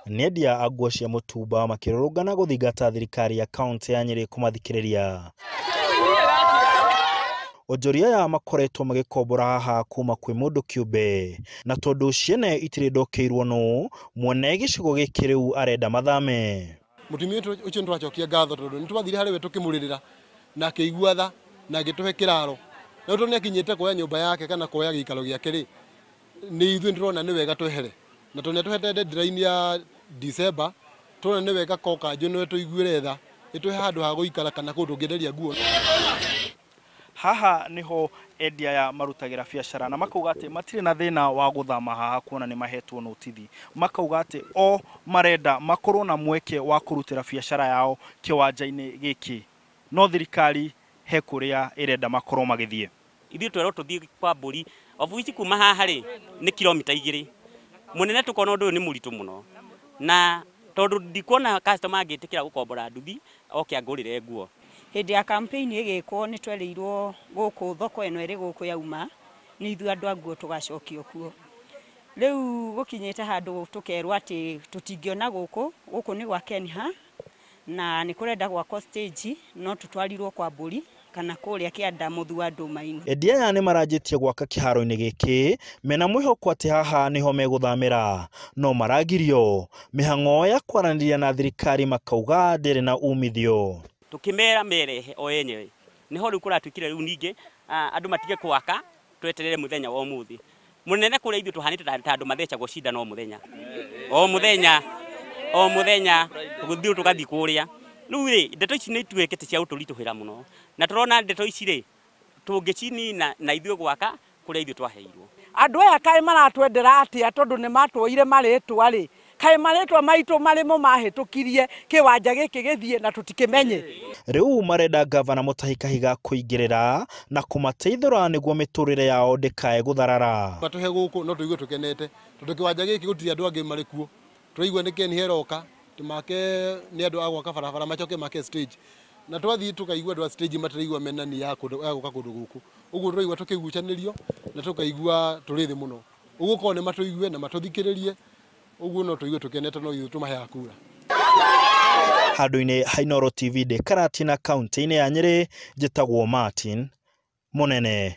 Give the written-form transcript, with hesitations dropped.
Nĩ endia a nguo cia mũtumba makĩrũrũngana gũthingata thirikari ya kaunti ya Nyĩrĩ kũmathikĩrĩria. Onjoria aya makoretwo magĩkombora haha kuma kwĩ mũndũ kĩũmbe, na tondũ ciene itirĩ ndokeirwo nũ, mwene gĩcigo gĩkĩ rĩu arenda mathame. Mũtumia ũcio nĩtwacokia ngatho tondũ nĩtwathire harĩ we tũkĩmũrĩrĩra na akĩigua tha na agĩtũhe kĩraro. Na tondũ nĩakinyĩte kuoya nyũmba yake kana kuoya gĩikaro gĩake rĩ, nĩ ithuĩ nĩtũrona nĩ wega twehere. Na tondũ nĩatũhete deadline ya December, tũrona nĩ wega ko kanjũ nĩwe tũiguĩre tha, ĩtũhe handũ ha gũikara kana kũndũ ũngĩenderia nguo. Haha niho endia aya marutagĩra biacara na makauga atĩ matirĩ na thĩna wa gũthama haha kuona nĩ mahetwo notithi. Makauga atĩ o marenda makorwo na mweke wa kũrutĩra biacara yao kĩwanja-inĩ gĩkĩ, no thirikari he kũrĩa ĩrenda makorwo magĩthiĩ. Ithuĩ twerwo tũthiĩ kwa mbũri obuici kuma haha rĩ nĩ kilomita 2. Mũnene tũkona ũndũ ũyũ nĩ mũritũ mũno, na tondũ ndikuona customer angĩtĩkĩra gũkombora nduthi oke angũrĩre nguo. Hĩndĩ ya campaign ĩgĩkwo nĩ twereirwo gũkũ thoko ĩno ĩrĩ gũkũ yauma nĩ ithuĩ andũ a nguo tũgacokio kuo. Rĩu gũkinyĩte handũ tũkerwo atĩ tũtingĩona gũkũ, gũkũ nĩ gwa Kenha na nĩ kũrenda gwakwo stage, no tũtwarirwo kwa mbũri kana kũrĩa kĩanda mũthu wa ndũma-inĩ. Endia aya nĩ maranjĩtie gwaka kĩharo-inĩ gĩkĩ mena mwĩhoko atĩ haha nĩho megũthamĩra, no maragirio mĩhang'o ya kwaranĩria na thirikari makauga ndĩrĩ na umithio. Tukimera merehe o enyewe niho riu kuratuikire riu ningi andu matige kwaka tweterere muthenya wa umuthi. Munene kuria ithuĩ tuhanĩte ta andu mathecagwo cindano o muthenya o muthenya o muthenya tuguthiĩ tugathiĩ kuria. Riu rĩ ndeto ici nĩ ituĩkĩte cia gũtũritũhĩra mũno, na tũrona ndeto ici rĩ tũngĩcinina na ithuĩ gwaka kũrĩa ithuĩ twaheirwo. Andũ aya kaĩ maratwendera atĩa tondũ nĩ matwoire marĩtwa rĩ, kaĩ marĩtwa maitũ marĩ mo mahĩtũkirie kĩwanja gĩkĩ gĩthiĩ na tũtikĩmenye. Rĩu marenda gavana Mutahi Kahiga kũingĩrĩra na kũmateithũra nĩguo mĩtũrĩre yao ndĩkae gũtharara. Matũhe gũkũ no tũigue tũkenete tondũ kĩwanja gĩkĩ gũtirĩ andũ angĩ marĩ kuo. Tũraigua nĩ Ken heroka make nĩ andũ a gwaka barabara macoke make stage, na twathiĩ tũkaigua andũ a stage matiraigua mena nia ya gũka kũndũ gũkũ. Ũguo tũraigua tũkĩgucanĩrio na tũkaigua tũrĩ thĩ mũno. Ũguo korwo nĩ matũigue na matũthikĩrĩrie, ũguo no tũigue tũkenete no ithuĩ tũmaheaga kura. Handũ-inĩ ha Inooro TV ndĩ Karatina kaunti-inĩ ya Nyĩrĩ, njĩtagwo Martin Mũnene.